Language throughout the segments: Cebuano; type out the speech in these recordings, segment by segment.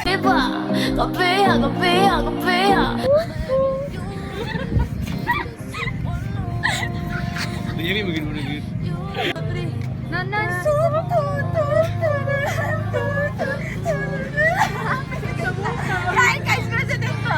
Diba? Kapiha, kapiha, kapiha. Dili mo gid mo gid. Kain guys, president ko.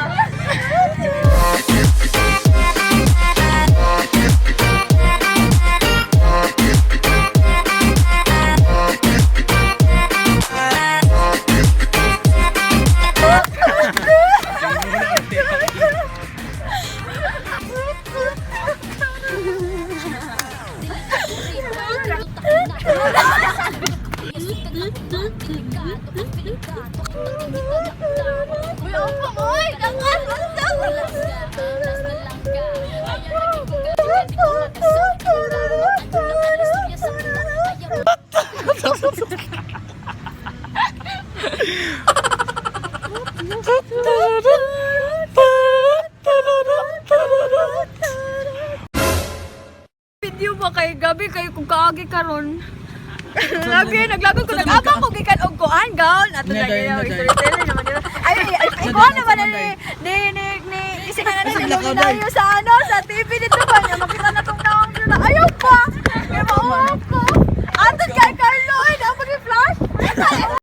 Uy, ang pamoy! Video ba kay gabi kay kung kaagi karon? Lagi naglagot ko, nag-abang ko gikan og kuan gown ato na Naday, kayo naday. storyteller naman nila. Ay ay ay kuan naman na ni ni ni ni isa na na ni Luminario sa ano sa TV dito ba niya makita na tong naong nila. Ayaw pa. Kay mauop ko. Ato kay Carlo ay na flash.